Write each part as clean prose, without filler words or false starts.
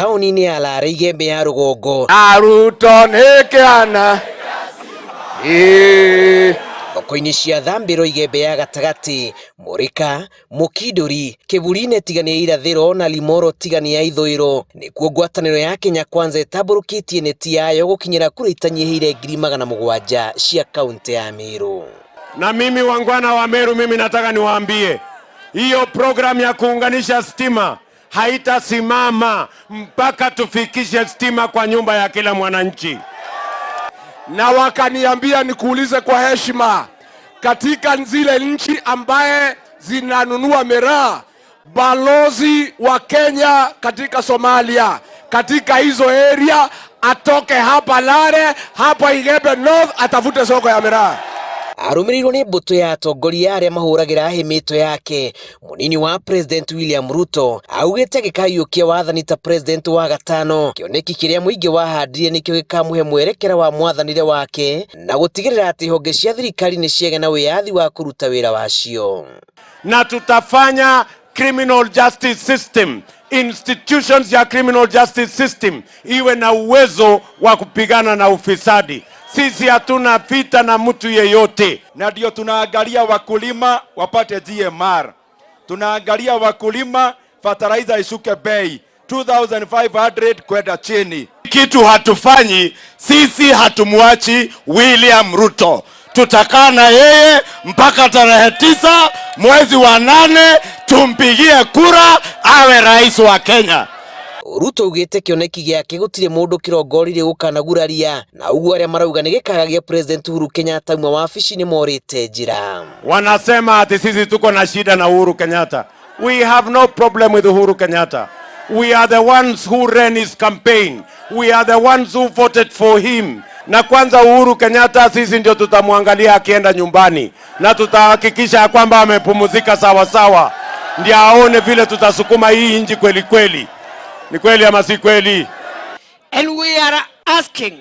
Taũni-inĩ ya Lare Igembe ya rũgongo. Arutwo nĩ kĩana. Ĩĩ. Thoko-inĩ cia Thambĩro Igembe ya gatagatĩ, Mũrĩka, Mũkindũri, Kĩburi-inĩ Tigania ya irathĩro na Limoro Tigania ya ithũĩro nĩkuo ngwatanĩro ya Kenya Kwanza ĩtambũrũkĩtie neti yayo gũkinyĩra kura itanyihĩire 700,000 cia kaunti ya Meru. Na mimi wangwana wa Meru, mimi nataka niwaambie hiyo program ya kuunganisha stima haitasimama mpaka tufikishe stima kwa nyumba ya kila mwananchi. Na wakaniambia nikuulize kwa heshima, katika zile nchi ambaye zinanunua miraa, balozi wa Kenya katika Somalia, katika hizo area atoke hapa Lare, hapa Igembe North, atafute soko ya miraa. Arũmĩrĩirwo nĩ mbũtũ ya atongoria arĩa mahũragĩra hĩ mĩto yake, mũnini wa President William Ruto augĩte agĩkayũkia wathani ta president wa gatano, kĩoneki kĩrĩa mũingĩ wahandire nĩkĩo gĩkamũhe mwerekera wa mwathanĩre wake na gũtigĩrĩra atĩ honge cia thirikari nĩ ciagĩa na wĩyathi wa kũruta wĩra wacio. Na tutafanya criminal justice system, institutions ya criminal justice system iwe na uwezo wa kupigana na ufisadi. Sisi hatuna vita na mtu yeyote, na ndio tunaangalia wakulima wapate GMR, tunaangalia wakulima fertilizer ishuke bei 2500 kwenda chini. Kitu hatufanyi sisi, hatumwachi William Ruto, tutakaa na yeye mpaka tarehe 9 mwezi wa 8, tumpigie kura awe rais wa Kenya. Ruto augĩte kĩoneki gĩake gũtirĩ mũndũ kĩrongoririe gũkanaguraria na ũguo arĩa marauga nĩ gĩkagagia President Uhuru Kenyatta uma wabici nĩ morĩte njĩra. Wanasema ati sisi tuko na shida na Uhuru Kenyatta. We have no problem with Uhuru Kenyatta. We are the ones who ran his campaign. We are the ones who voted for him. Na kwanza Uhuru Kenyatta sisi ndio tutamwangalia akienda nyumbani na tutahakikisha kwamba amepumzika sawa sawa, ndio aone vile tutasukuma hii nchi kweli kweli. Ni kweli ama si kweli? And we are asking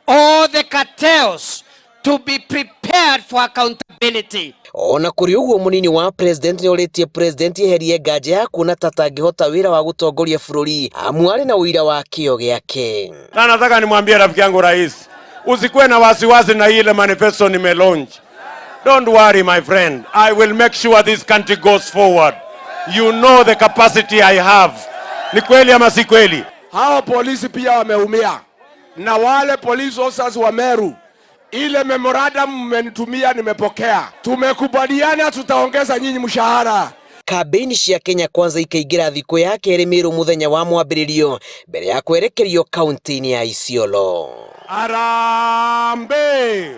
all the cartels to be prepared for accountability. Ona kũrĩ ũguo mũnini wa president nĩorĩtie president eherie nganja ya kuona ta atangĩhota wĩra wa gũtongoria bũrũri amu arĩ na ũira wa kĩo gĩake. Na nataka nimwambie rafiki yangu rais, usikuwe na wasiwasi na ile manifesto nimelaunch. Don't worry my friend, I will make sure this country goes forward. You know the capacity I have. Ni kweli ama si kweli? Hao polisi pia wameumia, na wale police officers wa Meru, ile memorandum mmenitumia nimepokea. Tumekubaliana tutaongeza nyinyi mshahara. Kambĩini cia Kenya Kwanza ikaingĩra thikũ ya kerĩ Meru mũthenya wa mwambĩrĩrio mbere ya kwerekerio kaunti-inĩ ya Isiolo. Harambee!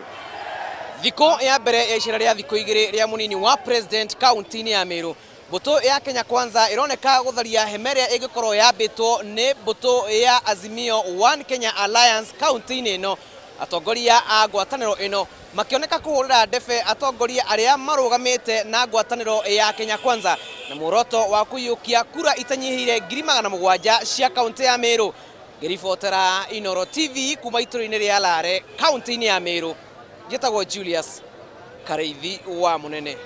Thikũ ya mbere ya icera rĩa thikũ igĩrĩ rĩa mũnini wa president kaunti-inĩ ya Meru, mbũtũ ya Kenya Kwanza ĩroneka gũtharia hema ĩrĩa ĩngĩkorwo yambĩtwo nĩ mbũtũ ya Azimio One Kenya Alliance kaunti-inĩ ĩno. Atongoria a ngwatanĩro ĩno makĩoneka kũhũrĩra ndebe atongoria arĩa marũgamĩte na ngwatanĩro ya Kenya Kwanza na muoroto wa kũiyũkia kura itanyihĩire 700,000 cia kaunti ya Meru. Ngĩribotera Inooro TV kuma itũra-inĩ rĩa Lare kaunti-inĩ ya Meru, njĩtagwo Julius Kareithi wa Mũnene.